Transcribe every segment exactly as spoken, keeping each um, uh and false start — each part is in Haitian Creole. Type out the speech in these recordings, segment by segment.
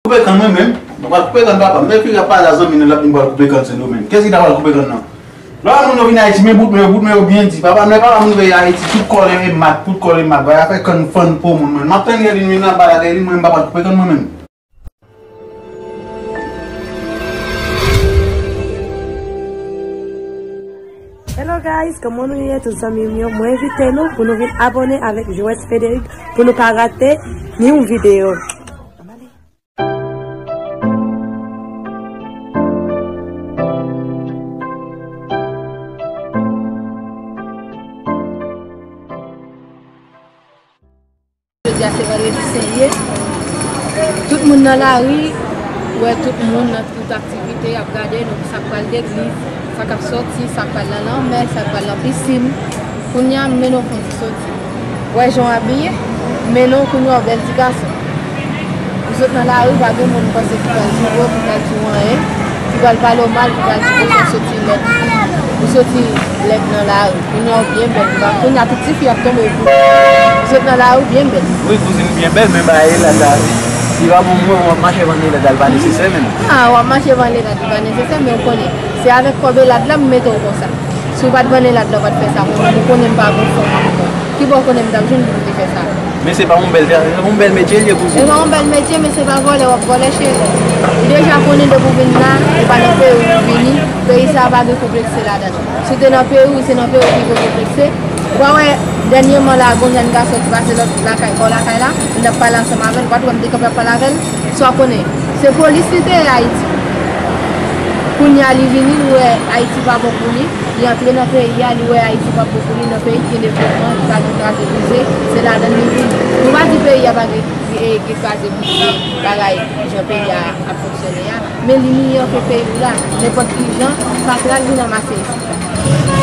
Koupe kann mwen menm. Mwen pral koupe kann papa m. Lè fi a pale a zanmi nou, l ap di m pral koupe kann Sendomeng. Kiyès ki ta pral koupe kann nan? Lè moun yo vin Ayiti, men bout men yo, bout men yo byen di. Papa m, lè papa m rive Ayiti, tout kò l e mat, tout kò l e mat. Bagay afè kann fann po moun mwen. M ap tann lè li vin nan bagay li, mwen m pa pral koupe kann mwen menm. Hello guys, kòman nou ye tout zanmi m yo? Mwen envite nou pou nou vin abòne avèk Joès Frederick pou nou pa rate ni yon videyo. Jodi a se vandredi sen ye. Tout moun nan lari, ou wè tout moun nan tout aktivite, y ap gade nou, sa k pral legliz, sa k ap sòti, sa k pral nan lanmè, sa k pral nan pisin. Kounye a, mennen w fè yon ti soti. Ou wè jan w abiye, mennen w kounye a w bèl ti gason. Ou sot nan lari, pa gen moun ou panse ki pral di w, ki pral di w anyen, ki pral pale w mal, ki pral di w soti lèd. Ou soti lèd nan lari. Kounye a w byen bèl. Kounye a tout tifi ap tonbe pou ou. Ou sot nan lari byen bèl. Wi, kouzin byen bèl, men bagay elad la, li pa bon pou mwen, w ap mache vann elad la, li pa nesesè menm. Ah, w ap mache vann elad, li pa nesesè, men w konnen. Se avèk kòb elad la m mete w konsa. Si w pa t vann elad la, w pa t fè sa pou mwen. Ou konnen m pa gon fanm ankò. Ki bò w konnen m t ap jwenn pou m te fè sa? Men se pa yon bèl, se yon bèl metye l ye pou ou. Se pa yon bèl metye, men se pa vòlè w ap vòlè, cheri. Ou deja konnen depi w vin la, ou pa nan peyi w vini, peyi sa a pa gen konplekse ladan l. Si w te nan peyi w, se nan peyi w ki gen konplekse. Ou pa wè, dènyèman la, gon jèn gason ki pase lòt lakay, bò lakay la, m t ap pale ansanm avè l, ou pa t wè m te kanpe ap pale avè l? Sa w konnen, se polis li te ye Ayiti. Kounye a li vini, li wè Ayiti pa bon pou li, li antre nan peyi a, li wè Ayiti pa bon pou li, nan peyi ki gen devlopman, ki pa gen kraze brize, se ladan l li vini. Nou pa di peyi a pa gen, gen, gen kraze brize, bagay jan peyi a ap fonksyone a, men li miyò ke peyi w la, nenpòt ki jan, fatra l vin ranmase isit la.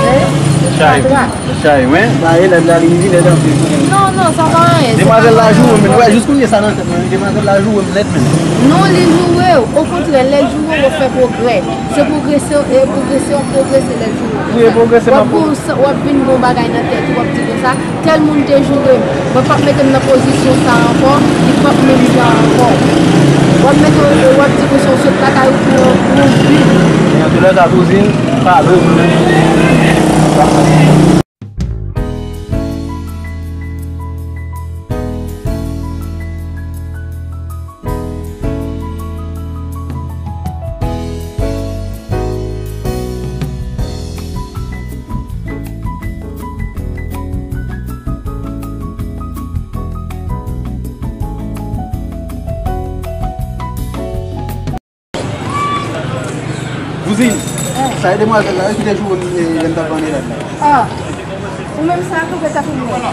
Hein? Chay. Fatra. Chay, wi. Ba, e lè la li vin lè dan peyi. Non, non, sa pa anyen, se pa anyen. Demwazèl la joure m, men, wè, jis kounye sa nan tèt mwen, demwazèl la joure m nèt menm. Non, li joure w. Okontrè, lè l joure w, w ap fè pwogrè. Se pwogrese, e pwogrese, w ap pwogrese lè l joure w. Wi, e pwogrese, w ap gon sa, w ap vin gon bagay nan tèt ou, w ap di konsa, tèl moun te joure m, mwen p ap mete m nan pozisyon sa ankò, li p ap menm jan ankò. W ap mete, w ap di konsa, w sot lakay ou pou yon, pou yon vi. Men antoulèka, kouzin, pa dwe pou nou. Kouzin, sa e demwazèl la wi ki te joure m, e, lè m t ap vann elad la. Ah, ou menm sa kanpe tèt ou lwen.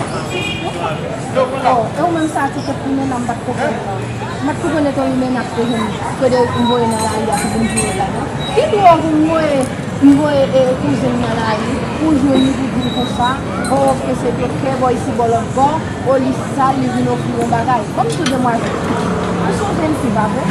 Oh, e ou menm sa ti tèt limena m pa t konprann nan. M pa t konprann e te limena k te jwenn Frederick m voye nan lari a pou vin joure l la non. Ki dwòg ou voye M voye, e, kouzen m nan lari pou jwenn li, pou di l konsa, o, ke se doktè bò isi bò lòt bò, o, li sal, li vin ofri yon bagay. Ban m di w demwazèl, ou se yon jèn fi, pa vre?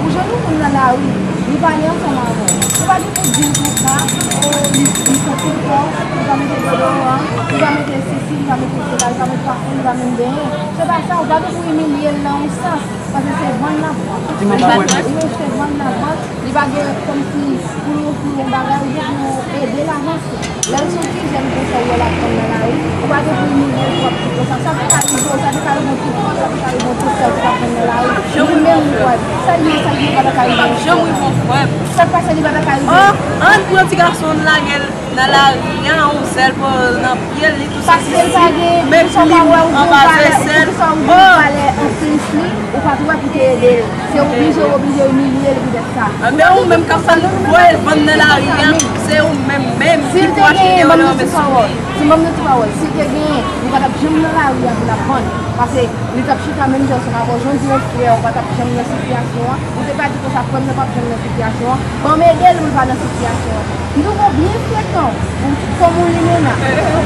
Ou jwenn yon moun nan lari, li pale ansanm avè w. Ou pa gen pou di l konsa, o, li, li santi l fò, li pa mete deodoran, li pa mete sesi, li pa mete sela, li pa met pafim, li pa menm benyen. Se pa sa, ou pa gen pou imilye l nan yon sans, paske se vann l ap vann. Ou se vann l ap vann. Li pa gen kòmsi pou l ofri w yon bagay, ou gen pou ede l avanse. Lè l se yon ti jèn konsa, ou wè l ap vann nan lari, ou pa gen pou imilye l twòp, tout konsa. Sa te ka rive w, sa te ka rive w tout frè w, sa te ka rive w tout sè w ki t ap vann nan lari. Li menm, ou wè, sa l ye, sa l ye, pa ta ka rive w. Sa k pase, li pa ta ka rive w. Oh, ann pran ti gason, ann lage l nan lari a, yon zèl pou nan pye l, li tou sesi. Paske l pa gen, men poukisa w pa wè ou gen valè, poukisa w gen valè an plis li, ou pa t wè pou te ede l. Se oblije, w oblije imilye l poutèt sa. Anben ou menm k ap fè l voye l vann nan lari a, se ou menm menm ki pou achte deodoran, men sou li. Si m ban nou ti pawòl, si l te genyen, li pa t ap janm nan lari a pou l ap vann. Paske li t ap chita menm jan ansanm avè w, jan w di yon frè w pa t ap janm nan sitiyasyon an, ou te ka di konsa frè m nan p ap janm nan sitiyasyon an, ban m ede l pou l pa nan sitiyasyon an. M di w gon byen frekan, ou kòm ou limena.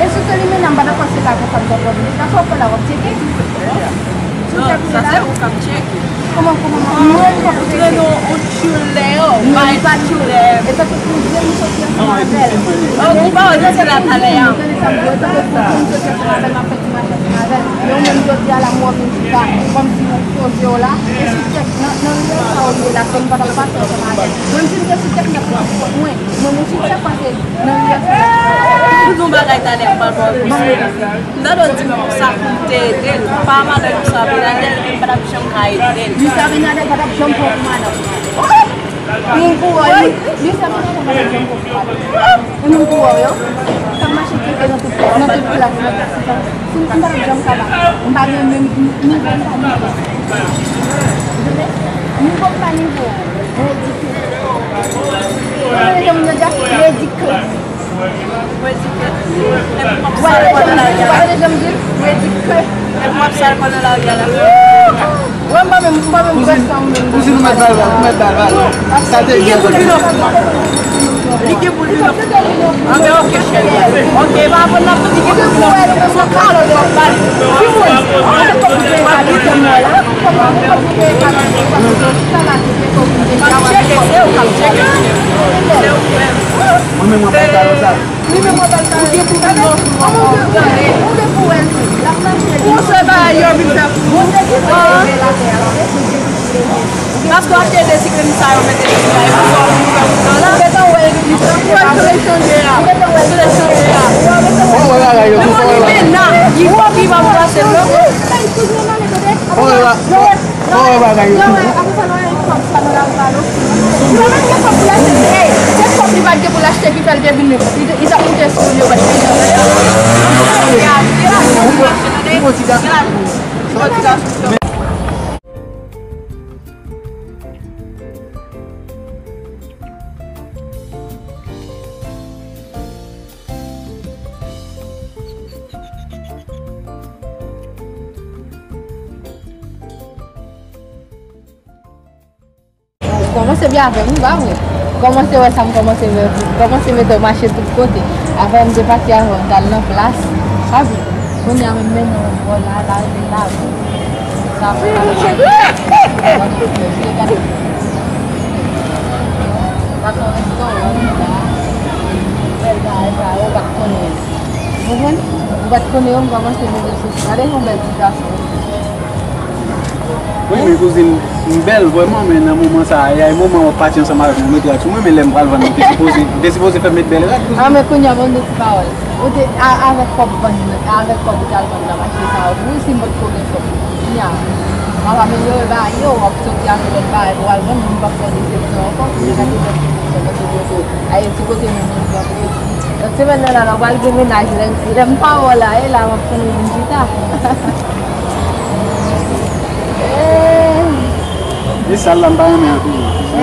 E si w te limena, m pa t ap pase la konsa m t ap wè vizit la, sa w ap fè la, w ap tcheke. Non, sa se ou k ap tcheke. Kòman, kòman, kòman? Mwen, m pa pou tcheke. Ou trennen yon tchoul deyò, bay tchoul. E tankou kouzin m soti ansanm avè l. Ou pa wè se la talè a. Tande sa m di w, e tankou kouzin m soti ansanm avè l, m ap fè ti mache ansanm avè l. Men ou menm jodi a la, m wè w vin chita, kòmsi w poze w la, e sou tèt, nan, nan riyèl sa, Dakò, m pa t ap pase ansanm avè l. Mwen, si m te sou tèt mwen, mwen, mwen, mwen, si m te pase nan ri a, si m te pase. M di w yon bagay talè, m pral ba w konsèy. M ta dwe di m konsa pou m te ede l. Pa madanm sa Abinader, m pa t ap janm ka ede l. Misye Abinader pa t ap janm pran pou madanm. Moun pou wè, misye Abinader pa t ap janm pran pou madanm. E moun pou wè w yo, k ap mache trete nan tout, nan tout plas, nan tout sitiyasyon. Si m, m pa t ap janm ka ba. M pa gen menm nivo m pa nivo. Nivo m pa nivo. Ridikil. Ou konnen jan moun yo di a? Ridikil. Ridikil. E pou m ap sal kò nan lari a. Ou konnen jan m di l? Ridikil. E pou m ap sal kò nan lari a la. Mwen, mwen menm, mwen menm, kouzin, kouzin, ou mèt ba l, ou mèt ba l, ba l. Sa te byen, kouzin. Li gen pou l vin. Anben, oke, cheri. Oke, pa pran nan tout, li gen pou l vin. Se yon kalòt w ap ba l. Timoun, anben, kòm ou gen kalòt, kòm ou gen kalòt, m ap tcheke, se ou k ap tcheke. Se ou menm. Mwen menm, mwen pa kalòt sa. Li menm mwen pa l ka. Ou gen pou wè l tou. Ou gen pou wè l tou. L ap mache. Ou se bagay yo vin fè pou ou. Paske w ap tande ti grenn sa yo mete sou la. Ou gentan wè li pran kòb yo chanje a. Ou gentan wè li chanje a. Ou wè bagay yo tou. Li mena. Li wè ki va pase lòt. Ou wè bagay yo tou. Yo menm gen kòb pou l achte, ey, se kòb li pa t gen pou l achte ki fè l te vin menm. Li t ap moute sou moun yo, bat li. Ou kòmanse byen avè m, wi, pa vre? Ou kòmanse wè sa m kòmanse wè, m kòmanse mete w mache tout kote. Afè m te pati avè w, m t al nan plas. Pa vre? Kounye a menm mennen w bò la, la rete la. Sa pa. Pa konn rèstoran la. Bèl bagay sa yo, ou pa t konnen. Ou konprann? Ou pa t konnen yo, m kòmanse mete sou. Gade yon bèl ti gason. Wi, men kouzin, m bèl vrèman, men nan moman sa a, e moman w ap pati ansanm avèk mwen, m rete ak sou mwen, men lè m pral vann, ou te sipoze, ou te sipoze fè m met bèl rad, kouzin. A, men kounye a, ban m de ti pawòl. Ou te, a, avèk kòb vann, avèk kòb ou t al vann nan mache sa a, wi, si m potko gen kòb. Kounye a, m ap amelyore bagay yo, w ap soti ak yon lòt bagay pou w al vann, m p ap fè w desepsyon ankò, kounye a, gade lòt desepsyon, kote kote, aye ti kote nou menm vandredi. Lòt semèn nan la, nou pral gen mennaj. Lè, lè m pa wè w la, e la m ap konnen vin chita. E sal la, m pa renmen anpil.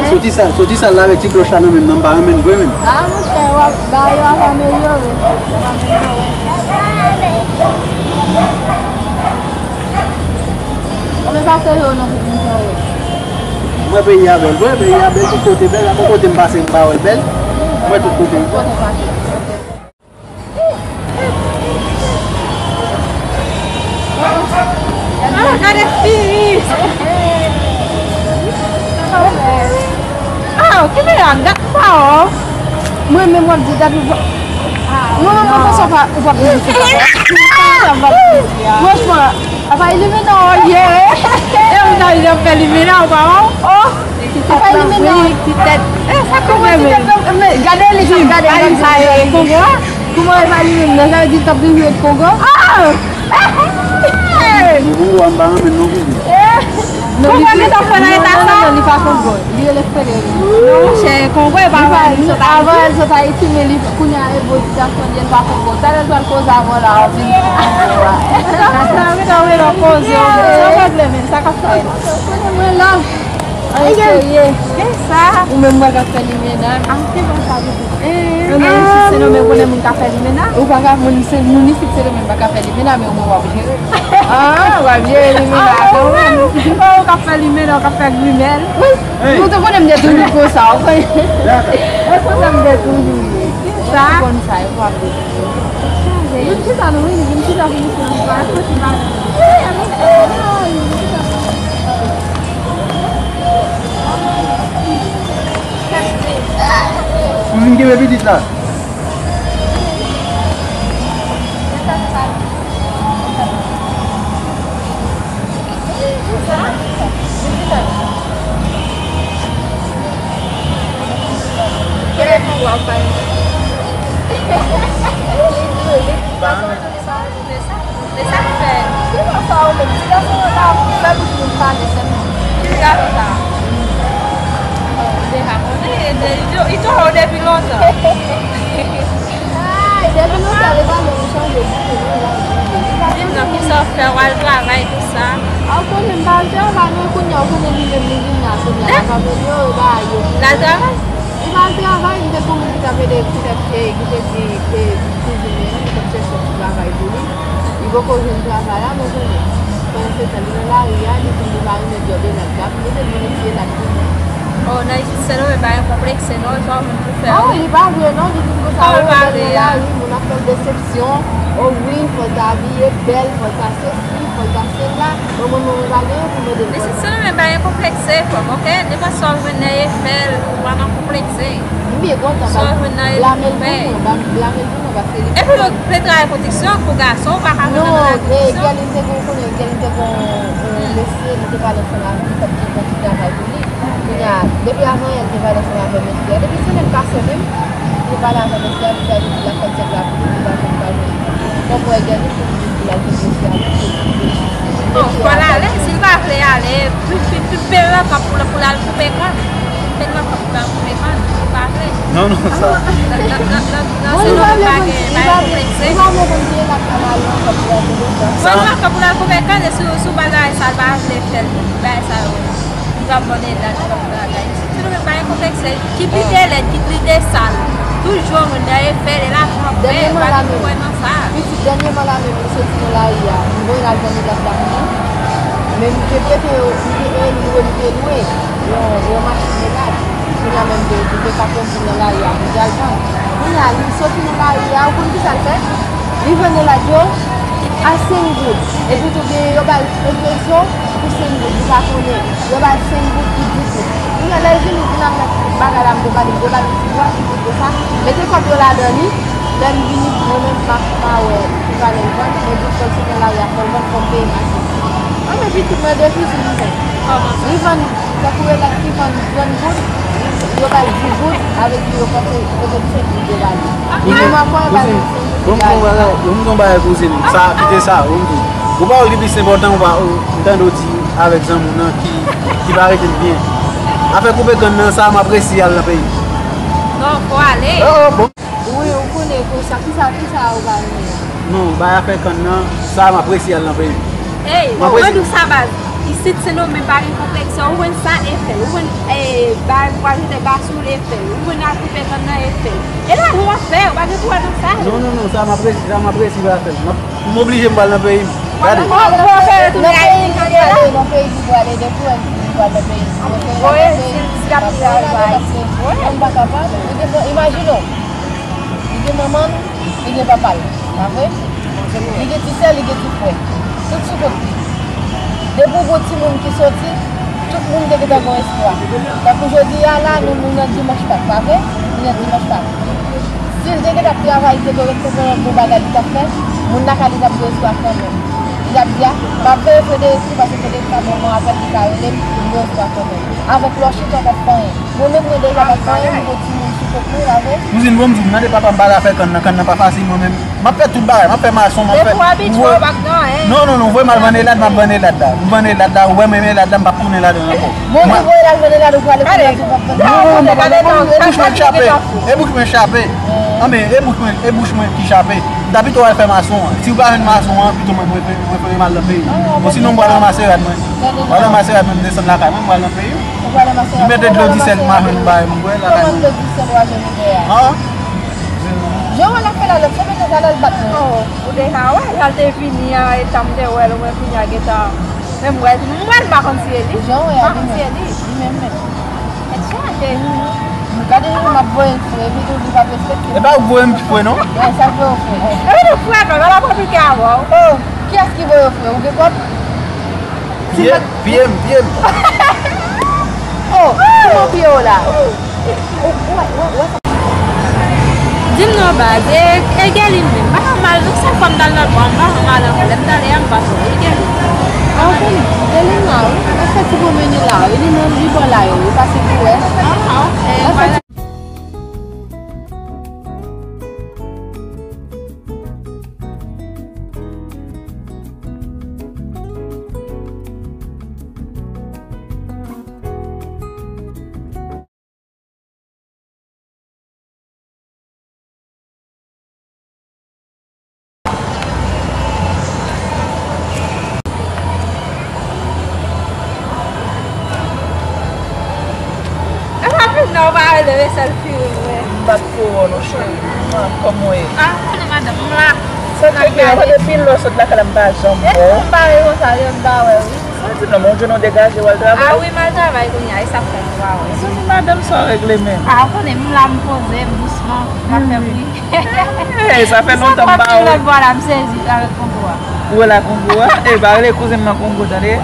Soti sal, soti sal la avèk ti klòch la nan men m nan, m pa renmen l vre menm. A, monchè, w ap, bagay yo ap amelyore. Mwen pa serye non, pou moun serye. Mwen peyi a bèl, mwen peyi a bèl, tout kote bèl, a bon kote m pase m pa wè l bèl. Mwen tout kote. Kote pase. Ah, gade fi! Ah, ki bagay, dat pa w. Mwen menm w ap di dat ou pa. Mwen menm mwen panse w pa, ou p ap vin isit ankò. Franchman, apa elimine w ye. E ou ta di ap fè elimine w pa w. Oh! Apa elimine w. Ti tèt. Eh, sa kòmanse. Gade li, gade li. Sa e Kongo a? Kouman e pa li menm nan? Sa vle di l t ap vin jwe Kongo? Ah! Kongo a m pa renmen non, kouzin. Kongo a gentan fè nan eta sa? Non, non, non, li pa Kongo. Li rele Frederick. Non, monchè, Kongo e pa vre, li sot Ayiti. Avan, l sot Ayiti, men li, kounye a, e bon ti gason li ye, l pa Kongo. Talè l pral koze avè w la, w ap vin. Sa, sa, rete w rele w koze, w, sa w pa vle menm, sa k ap fèt. Konnen mwen la. Ay, serye. Kisa? Ou menm mwen k ap fè limena. Ah, se bon sa, bebe. Eh, men isit se nou menm konnen moun k ap fè limena. Ou pa ka, moun, se, moun isit se nou menm pa ka fè limena, men ou menm w ap jere. Ah, w ap jere limena kanmenm. Oh, ou k ap fè limena, ou k ap fè grimèl. Wi. Hey. Nou te konnen m te toujou konsa, ou konnen. E konsa m te toujou ye. Kisa? Ou konn sa, e pou ap vin chita nou, wi, vin chita pou nou fè yon bagay, pou ti bagay. Wi, a nou. Ou vin kenbe pitit la? Sa, se sa k fè. Ki sa sa ou menm? Ti gason yo la fè bouch moun pale sèlman. Ki gason sa? Deja konnen, li te, li te, li te depi lontan. Ay, depi lontan, li pa menm chanje ditou, non, non, non. Di m non, kisa w fè, w al travay, tout sa? A, w konnen m pa al travay, non, kounye a, w konnen li menm, li vin la, kounye a, l ap ameliyore bagay yo. L al travay? Li pa al travay, li te gon moun ki t ap ede, ki t ap, e, ki te di, e, kouzin li an, ki t ap chèche yon ti travay pou li. Li poko jwenn travay la, men konnen. Pandan se tan, li nan lari a, li di li pa renmen djòb Elad la, pou li te vin etye Elad pou li. Oh, nan Isit Sendomeng pa gen konplekse non, sa w menm pou fè. Oh, li pa vre non, li di konsa, oh, lè l nan lari, moun ap fè l desepsyon. Oh wi, fò l ta abiye bèl, fò l ta sesi, fò l ta sela. Bon, mwen, mwen, mwen pa gen pou mande l. Isit Sendomeng pa gen konplekse, frè m, oke? Nenpòt sa w jwenn nan Efèl, ou pa nan konplekse. M byen kontan, sa w jwenn nan Efèl, blame l pou mwen, blame l pou mwen, paske li... Epi yo vle travay konstriksyon pou gason, ou pa ka jwenn nan travay konstriksyon. Non, e, Gèlin te gon, konnen, Gèlin te gon, e, mesye, li te pale ansanm avè l, li t ap gen yon ti travay pou li. Kounye a, depi avan yè, li te pale ansanm avè mesye a. Depi semèn pase menm, li te pale avè mesye a, li di l ap fè djòb la pou li, li pa konn pa jwenn. Bon, mwen, Gèlin, pou li di l al jwenn mesye a, li te di. Bon, fò l ale, si l pa vle ale, pi, pi, pi, pi bèl ankò pou l, pou l al koupe kann. Pi bèl ankò pou l al koupe kann, si l pa vle. Non, non, sa. Nan, nan, nan, nan, nan, se nou pa gen, pa gen konplekse. Li pa vle konn ki Elad k ap ale ankò pou l al koupe kann. Sa. Mwen, ankò pou l al koupe kann, e sou, sou bagay sa, l pa vle fè l, bagay sa yo. Li p ap ban Elad, li p ap ban bagay. Isit Sendomeng pa gen konplekse, kit li te lèd, kit li te sal. Toujou moun nan Efèl, e la pran fè, pa gen pou kwè nan sa. Pitit, dènyèman la menm, li soti nan lari a. M voye l al vann Elad la pou li. Men m te prete, m te, e, m lwe, m te lwe yon, yon machin Elad. Kounye a menm, m te, m te ka kondui nan lari a pou m te al vann. Kounye a, li soti nan lari a, ou konn ki sa l fè? Li vann Elad yo a senk goud. Epi tou, gen yo ba l yon peso pou senk goud, li pa konnen. Yo ba l senk goud pou dis goud. Kounye a, lè l vini, vin ap met bagay la, m te ba li, m te ba li ti bwa, ti goud de sa. Mete kòb yo ladan li. Lè m vini, mwen menm, m ap, m a wè ki valè l vann, mwen di fò l sot nan lari a, fò l vann, fò m peye machin. Anben, pitit mwen, de kouzin li fè. Li vann, tankou Elad ki vann trant goud, yo ba l dis goud, avèk li yo panse, pote senk goud yo ba li. Li menm ankò, yo ba li senk goud. Bon, m gon bagay, m gon bagay, kouzin. Sa, kite sa, bon, m di. Ou pa wè ki plis enpòtan, ou pa, ou, m tande w di avèk zanmi w nan ki, ki pa rete l byen. Afè koupe kann nan, sa, m ap resi al nan peyi. Non, fò ale. Oh, oh, bon. Wi, ou konnen konsa, kisa, kisa ou pa renmen an? Non, bay afè kann nan, sa m apresye al nan peyi m. Ey, mwen di w sa baz, isit Sendomeng pa gen konplekse, ou jwenn sa Efèl, ou jwenn, eh, bay pou achte gason Efèl, ou jwenn al koupe kann nan Efèl. E lajan w ap fè, ou pa gen pou wè nan sa yo. Non, non, non, sa m apresye, sa m apresye bay afè l. M ap, m oblije m pral nan peyi m. Gade. Nan peyi ki prale, nan peyi ki prale, depi w wè m di m pral nan peyi m. Wi, si, si l ap travay. Mwen pa kapab, ou te pran, imajine w. Li gen manman l, li gen papa l, pa vre? Li gen ti sè, li gen ti frè. Tout sou kont li. Depi w gon timoun ki soti, tout moun te gentan gon espwa. Tankou jodi a la, nou, nou nan dimanch Pak, pa vre? Nou nan dimanch Pak. Si l te gentan ap travay, li te dwe ret konprann yon bon bagay li t ap fè, moun lakay li t ap gen espwa kanmenm. Li t ap di, a, m ap veye Frederick tou, paske Frederick pa bon, mwen apèl li ka rele m, m gen espwa kanmenm. Avèk lè w chita w p ap fè anyen. Mwen menm, mwen deja pa t fè anyen, m gon timoun sou kont mwen, pa vre? Kouzin, bon, m di w, m mande papa m pa al afè kann nan, kann nan pa fasil, mwen menm. M ap fè tout bagay, m ap fè mason, m ap fè. Depi w abitye, w pa gen anyen. Non, non, non, voye m al vann Elad, m ap vann Elad la. M vann Elad la, ou wè m renmen Elad la, m p ap tounen ladan l ankò. Bon, ou voye l al vann Elad, ou prale kounye a tou, w p ap vann Elad. Non, non, non, m p ap vann Elad, e bouch mwen k chape. E bouch mwen k chape. Anben, e bouch mwen, e bouch mwen ki chape. M ta pito al fè mason an. Si w pa jwenn mason an, pito mwen prefere, prefere m al nan peyi m. Bon, sinon, m pral ranmase rad mwen. M pral ranmase rad mwen, m desann lakay mwen, m pral nan peyi m. Ou pral ranmase rad mwen, ou pral ranmase rad mwen. M mete dlo disèl, m a jwenn bagay mwen bwè lakay mwen. Mwen pran dlo disèl, w a jwenn bwè a. An? Jan wè l ap fè la, lòt semèn nan, sa lè l bat mwen. Oh, ou deja wè, lè l te vini an, e tan m te wè l, mwen kounye a gentan. Men m wè, m wè l, m pa konn si e li. Jan wè a, m pa konn si e li. Li menm, menm. Tèt chaje. Gade jan m ap voye l fre, epi tou li p ap respekte m. E pa ou k voye m ki fre, non? Wi, sa k voye w fre. Epi tou frè, non, l ap konplike avè w. Oh, kiyès ki voye w fre? Ou gen kòb? Piye m, piye m, piye m. Oh, kòman piye w la? Ou, ou, ou, ou, Di m non baz, e, e Guerline menm, pa fè m mal non, se fò m t al nan bwa, m pa fè m mal ankò, lè m t ale a, m pa fè w, e Guerline. A, ou konnen, Guerline la, wi, mwen fè ti pwomennen la, wi, li nan, li bò la, wi, pase pou wè. Ah, ok, mwen fè ti... Non, ou pa rele, men sèl fi w, wi. M pa t ko wè w non, cheri. Mwen, kòman w ye? Ah, konnen madanm, m la. Sa k gen, anvan depi lè w sot lakay la, m pa janm wè w. E, m pa rele konsa, m pa wè w, wi. Sa di non, men w jwenn w degaje, w al travay? Ah wi, m al travay kounye a, e sa k fè m pa wè w. Sa di madanm, sa w regle menm? Ah, ou konnen, m la, m poze, m dousman, m ap fè bri. Hey, sa fè lontan m pa wè w. Lòt bò la, m sezi avèk Kongo a. Ou wè la Kongo a? E pa rele kouzen m nan Kongo, tande.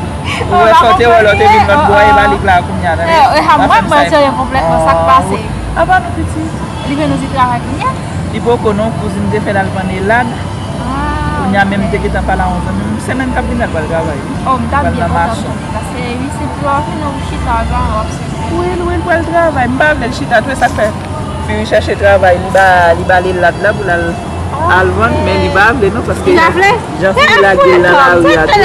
Ou wè sa w te wè lè w te vin lòt bò a, e pa li k la kounye a, tande. E, e, ha, mwen, mwen serye konplètman, sa k pase? Apa nou piti? Li vin nou ti travay kounye a? Li poko non, kouzin te fè l al vann elad. Ah, kounye a menm, m te gentan pale a yon zanmi m, semèn k ap vini la l pral travay. Oh, m ta byen kontan pou li, paske isit lè w vini, w chita, w ap sezi. Wi, wi, l pral travay. M pa vle l chita tou, e sa k fè fi wi chèche travay, li ba, li ba l elad la pou l al, al vann, men li pa vle non, paske jan fi wi lage l nan lari a tou.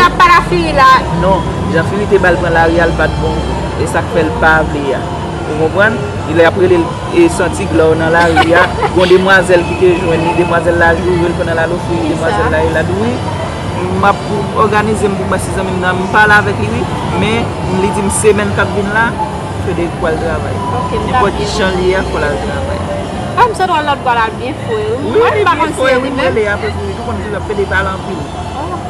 Non, jan fi wi te ba l pran lari a, l pa t bon, e sa k fè l pa vle a. Ou konprann? Li lè ap rele l, e santi glò nan lari a, gon demwazèl ki te jwenn li, demwazèl la joure l pandan l al ofri demwazèl la elad wi. M ap òganize m pou m wè si zanmi m nan, m pale avèk li wi, men li di m semèn k ap vin la, Frederick pral travay. Ok, m ta byen kontan. Nenpòt ki jan li ye a, fò l al travay. Ah, m santi w lòt bò la byen fre wi. Wi, mwen, m pa konn si e li menm. Mwen, apre tou, ou konn di l ap pede pale anpil.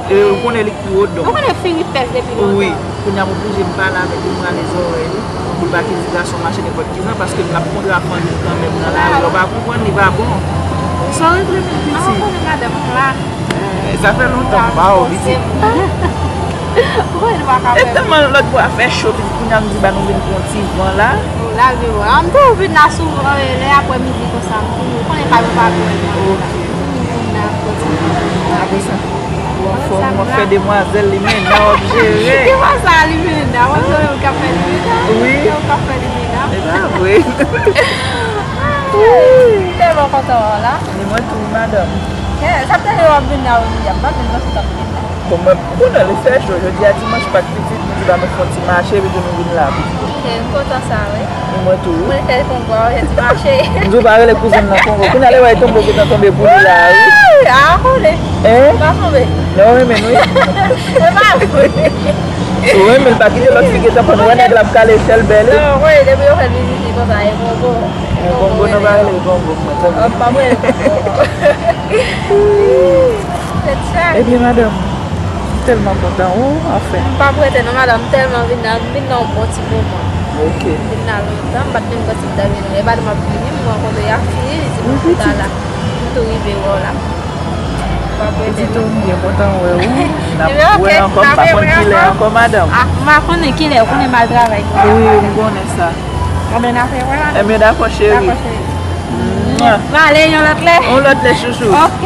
E, ou konnen li k pi wo, donk. Ou konnen fi wi pès depi lontan. Wi, kounye a m oblije m pale avèk li, m rale zòrèy li, pou l pa kite gason mache nenpòt ki jan, paske l ap kontre ak fanmi l kanmenm nan lari a, ou pa konprann, li pa bon. Sa regle menm piti. Ah, ou konnen madanm mwen la. E, sa fè lontan m pa wè w, piti. Ou konnen nou pa ka fè. E tèlman lòt bò a fè cho, piti, kounye a m di ba nou vin pran ti van la. Lavi, wi. Ah, m toujou vin la souvan, e, lè aprè midi konsa, m toujou, ou konnen kay mwen pa lwen nan. Ok. Apre sa, w ap fè, w ap fè demwazèl limena, w ap jere. Ki fwa sa limena? Mwen se ou k ap fè limena? Wi. Se ou k ap fè limena? E pa vre. M tèlman kontan wè w la. E mwen tou, madanm. Sa fè lè w ap vin la, wi, m pa vin panse w t ap vin la. Bon, mwen, konnen li fè cho, jodi a dimanch Pak pitit, m di ba nou fè yon ti mache, epi tou nou vin la, pitit. Ok, m kontan sa, wi. E mwen tou, wi. Mwen fè Kongo a, fè ti mache. M di w pa rele kouzin nan Kongo. Kounye a lè w wè tonbe, w gentan tonbe pou li la, wi. Ah, ah, konnen. Hein? M pa tonbe. Non, renmen, wi. Mwen pa tonbe. Ou renmen, pa kite lòt fi gentan pran, wè nèg la ap kale chèlbè li. Non, wi, depi yo fè vizit li konsa, e Kongo. E Kongo, nou pa rele Kongo, mwen, tande. Oh, pa mwen. Ebyen, madanm, m tèlman kontan, o, anfen. M p ap rete non, madanm, m tèlman vin la, m vin nan yon bon ti moman. Ok. M vin la lontan, m pa t menm panse m t ap vin. E madanm ap vini, m rankontre ak fi, li di m pou ta la. M tou rive wè w la. M p ap rete non. Pitit ou, m byen kontan wè w. N ap wè ankò, m pa konn kilè ankò, madanm. Ah, m pa konnen kilè, ou konnen m al travay. Wi, m konnen sa. Anben, n ap wè la. Enben, dakò, cheri. Dakò, cheri. Mwa. M ale yon lòt lè. Yon lòt lè, chouchou. Ok.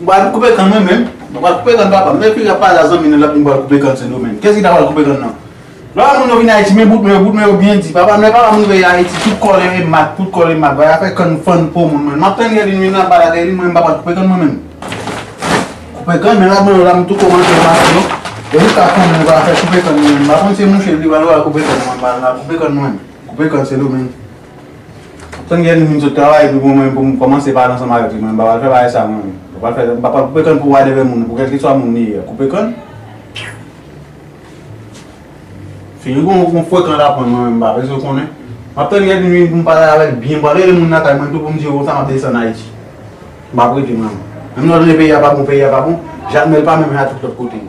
M pral koupe kann mwen menm. Mwen pral koupe kann papa. M te fini ap pale a zanmi nou, l ap di m pral koupe kann Sendomeng. Kiyès ki ta pral koupe kann nan? Lè moun yo vin Ayiti, men bout men yo, bout men yo byen di. Papa, lè papa m rive Ayiti, tout kò l e mat, tout kò l e mat. Bagay afè kann fann po moun mwen. M ap tann Guerline vin la, m pale a Guerline, mwen m pa pral koupe kann mwen menm. Koupe kann, men la mwen la m tou kòmanse mache yo. E jiska konnen m pa fè koupe kann mwen menm. M pa konn se mouche li pral koupe kann mwen, m pral koupe kann mwen menm. Koupe kann Sendomeng. Tann Guerline vin sot travay, epi pou mwen, pou m kòmanse pale ansanm avèk li, mwen, m pa pral fè bagay sa, mwen. M pa pral fè, m pa pral koupe kann pou whatever moun, pou kèlkeswa moun li ye. Koupe kann. Fini gon, gon frekan l ap pran, mwen, m pa bezwen konnen. M ap tann Guerline vin pou m pale avè l byen, m pral rele moun lakay mwen tou pou m di yo konsa m ap desann Ayiti. M p ap rete, mwen. Menm lè w tande peyi a pa bon, peyi a pa bon, Jakmèl pa menm jan ak tout lòt kote.